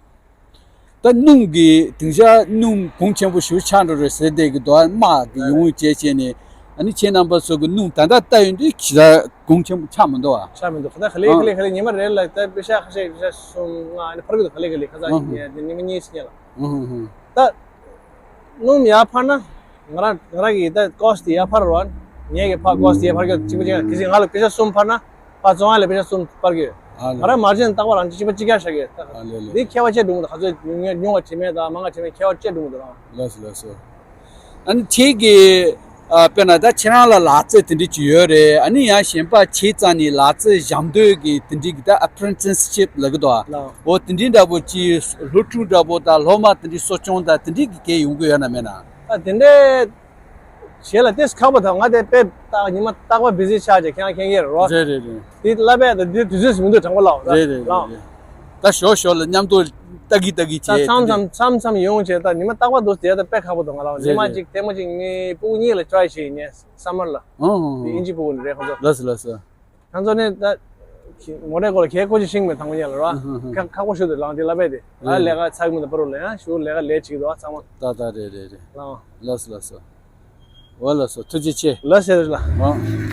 ད་སྣུམ་གྱི་དེང་སང་སྣུམ་གོང་ཆེན་པོ་ཞེ་པོ་ཆགས་འགྲོ་རེད་ཟེར་བསྡད་ཀྱི་འདུག་དམག་གི་ཡོང་བྱས་བྱས་ནས་ཨ་ནི་ཁྱེད་རྣམ་པ་ཚོ་གི་སྣུམ་ད་ལྟ་ལྟ་ཡོང་དུས་ཇི་ལྟར་གོང་ཆེན་པོ་ཆགས་མི་འདུག་ཨ། ཆགས་མི་འདུག་ད་ག་ལེ་ག་ལེ་ག་ལེ་ཉི་མ་རེ་ལ་ད་པེ་ཤ་ཁ་ཤས་པེ་ཤ་གསུམ་ལྔ་ཨ་ནི་འཕར་གི་འདུག་ག་ལེ་ག་ལེ་ཁ་སང་ཨ་ཉི་མ་གཉིས་ཉིན་ལ། ཨ་ཧུ་ཧུ། ད། སྣུམ་ཡར་འཕར་ན། ང་རང་ང་རང་གི་ད་ཀོ་སི་ཊི་ཡར་འཕར་རོ། ངས་ཀྱི་ཕར་ཀོ་སི་ཊི་ཡར་འཕར་གྱི་གཅིག་པ་གཅིག་ག་གལ་སྲིད་ང་ལ་པེ་ས་གསུམ་འཕར་ན་ཕར་བཙོང་ཡ་ལ་པེ་ས་གསུམ་འཕར་གྱི་ཡོད། ཨ་ལེ། ང་རང་མར་ཇིན་རྟག་པར་རང་གཅིག་པ་གཅིག་རྐྱང་བཞག་གི་ཡོད། ཨ་ལེ་ལེ། འདི་ཁྱད་པར་ཆེ་འགྲོ་གི་འདུག་ག་ཚོད་ཉུང་ཉུང་བ་བྱེད་མེད་དང་མང་བ་བྱེད་མེད་ཁྱད་པར་ཆེ་འགྲོ་གི་འདུག་རང་། ལགས་སོ་ལགས་སོ། ཨ་ནི་ཁྱེད་ཀྱི་ཨ་དཔེར་ན་ད་ཁྱེད་རང་ལ་ལག་རྩལ་དེ་འདྲ་ཅིག་ཡོད་རེད། ཨ་ནི་ཡང་གཞན་པ་ཁྱེད་རྩ་ནས་ལག་རྩལ་སྦྱང་འདོད་ཀྱི་དེ་འདྲའི་གི་ད་ཨེ་པི་རེན་ཊི་སི་ཤིབ་ལབ་ཀྱི་འདུག་ཨ། ལགས། འོ་དེ་འདྲའི་འདྲ་པོ་ཅིག་སློབ་ཕྲུག་འདྲ་པོ་དང་སློབ་མ་དེ་འདྲའི་གསོ་སྐྱོང་དང་དེ་འདྲའི་གི་གལ་ཡོང་གི་ཡོད་ན་མེད་ན། ཨ་དེ་འདྲའི་བྱེད་ལ་ཏིས་ཁག་པོ་དང་ང་དེ་དཔེ་ད་ཉི་མ་རྟག་པར་བི་ཟི་ཆགས་བྱས་ཁྱེད་རང་མཁྱེན་གྱི་རེད་རོ། རེད་རེད་རེད། དེ་བསླབ་པས་ད་དེ་དུས་ཚོད་ཟིན་མི་འདུག་དྲང་པོ་ལབ་རེད་རེད་རེད་ལགས། རེད། ད་ཞོག་ཞོག་ལ་མཉམ་དུ་ལྟ་གི་ལྟ་གི་ད་བྱས་མཚམས་དེ་མཚམས་མཚམས་མཚམས་ཡོང་བྱས་ད་ཉི་མ་རྟག་པར་འདུག་དེ་ད་དཔེ་ཁག་པོ་འདུག་ང་ལ་ཉི་རེད་མ་རེད། གཅིག་ཐེངས་མ་གཅིག་ངའི་སྤུ་གུ་གཉིས་ལ་ཊི་རའེ་བྱས་ཡིན་ངས་སམ་མར་ལ། ཨང་ཨང་དེ་ཨིན་ཇི་སྤུ་གུ་ནི་རེད་ཁོང་ཚོ། ལགས་སོ་ལགས་སོ། ཁོང་ཚོ་ནི་ད་མོ་ཊའི་སྐོར་ལ་གལ་ཁོ་ཅིག་ཤེས་མེད་དང་པོ་ཉལ་ལ་ར། ཨང་ཨང་ཨང་། ཁག་ཁག་པོ་ཞུ་དུ་ལངས་དེ་ལབ་པས་དེ་ཨ་རེད་ལས་རེད། ཀ་ཚགས་མི་འདུག་པ་རུ་ལ་ཡང་ཞུ་ལས་ཀ་ལས་བྱེད་ཀྱི་འདུག་ཨ་ཚང་མ། ད་ད་རེད་རེད་རེད། ལགས། ལགས་སོ་ལགས་སོ། འོ་ལགས་སོ་ཐུགས་རྗེ་ཆེ། ལགས་སེ་རེད་ལ། ཨང་།